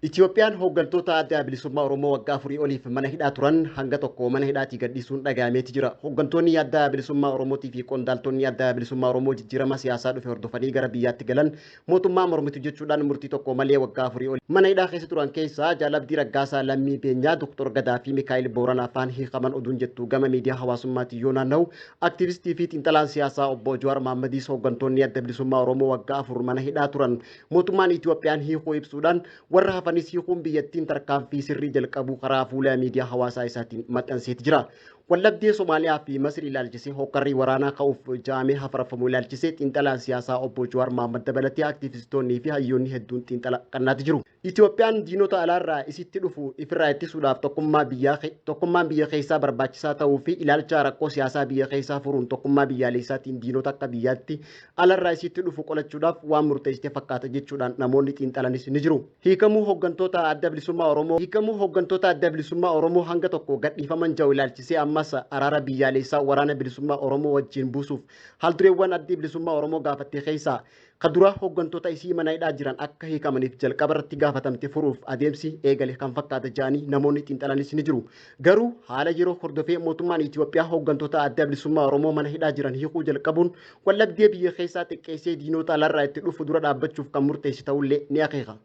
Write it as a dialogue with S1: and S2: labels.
S1: Itoophiyaan hooggantoota Adda Bilisummaa Oromoo waggaa 4 oliif mana hidhaa turan hanga tokko mana hidhaatii gadhiisuun dhaga'ameeti jira. Hooggantoonni Adda Bilisummaa Oromootii fi qondaaltonni Adda Bilisummaa Oromoo jijjiirama siyaasaa dhufe hordofanii gara biyyaatti galan mootummaa mormitu jechuudhaan murtii tokko malee waggaa 4 oli mana hidhaa keessa turan keessaa Jaal Abdii Raggaasaa, Lammii Beenyaa, Dr. Gadaa fi Mikaa'el Booranaa faan hiikaman oduun jettu gama miidiyaa hawaasummaatiin yoo naanna'u, aktivistii fi xiinxalaan siyaasaa obbo Jawaar Mahaammadiis hooggantoonni Adda Bilisummaa Oromoo waggaa 4 mana hidhaa turan mootummaan Itoophiyaan hiikuu ibsuudhaan warra hafanis hiikuun biyyattiin tarkaanfii sirrii jalqabuu karaa fuula miidiyaa hawaasaa isaatiin maxxanseeti jira. Wallabdee Somaaliyaa fi Masrii ilaalchisee hokkarrii waraanaa ka'uuf ja'amee hafarfamu ilaalchisee xiinxalaan siyaasaa obbo Jawaar Mahaammad dabalatee aktivistoonnii fi hayyoonni hedduun xiinxala qannaati jiru. Itoophiyaan diinota alaarraa isitti dhufu ifirraa ittisuudhaaf tokkummaan biyya keessaa barbaachisaa ta'uu fi ilaalcha rakkoo siyaasaa biyya keessaa furuun tokkummaa biyyaalessaatiin diinota akka biyyaatti alarraa isitti dhufu qolachuudhaaf waan murteessite fakkaata jechuudhaan namoonni xiinxalanis ni jiru. Hiikamuu hooggantoota Adda Bilisummaa Oromoo hanga tokko gadhiifaman jiru ilaalchisee ammas araara biyyaalessaa waraana bilisummaa Oromoo wajjin buusuuf haaldureewwan Addi Bilisummaa Oromoo gaafatte keessaa ka dura hooggantoota isii mana hidhaa jiran akka hiikamaniif jalqaba irratti gaafatamte furuuf adeemsi eegale kan fakkaata jedhanii namoonni xiinxalanis ni jiru. Garuu haala yeroo hordofee mootummaan Itoophiyaa hooggantoota Adda Bilisummaa Oromoo mana hidhaa jiran hiikuu jalqabuun wallabdee biyya keessaa xiqqeessee diinota alarraa itti dhufu dura dhaabbachuuf kan murteesse ta'ullee ni akeeka.